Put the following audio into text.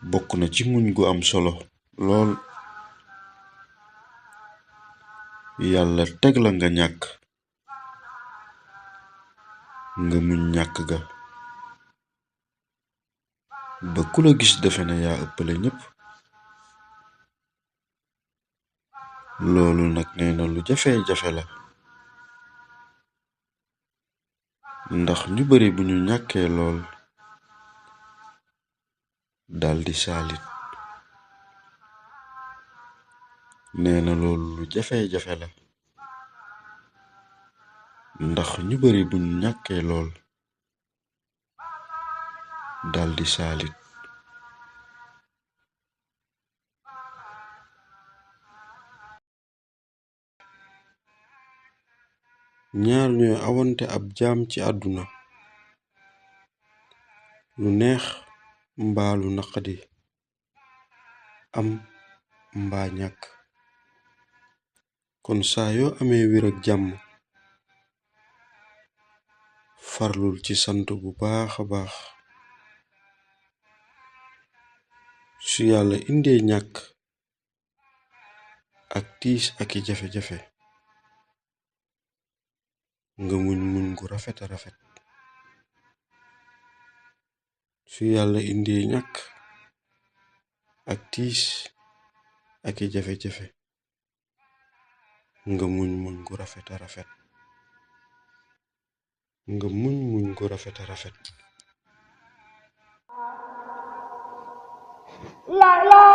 bokk na ci muñ gu am solo lool. yàlla teg la nga ñàkk nga muñ ñàkk ga ba ku la gis defe ne yaa ëppale ñépp. loolu nag nee na lu jafe-jafe la, ndax ñu bari bu ñu ñàkkee lool daldi saalit. nee na loolu lu jafe-jafe la, ndax ñu bari bu ñu ñàkkee lool daldi saalit. ñaar ñooy awante ab jaam ci àdduna, lu neex mbaa lu naqadi, am mbaa ñàkk. kon saa yoo amee wér ak jàmm, farlul ci sant bu baax a baax. su yàlla indee ñàkk ak tiis ak i jafe-jafe, nga muñ gu rafet a rafet. su yàlla indee ñàkk ak tiis ak i jafe-jafe, nga muñ gu rafet a rafet. nga muñ gu rafet a rafet. La la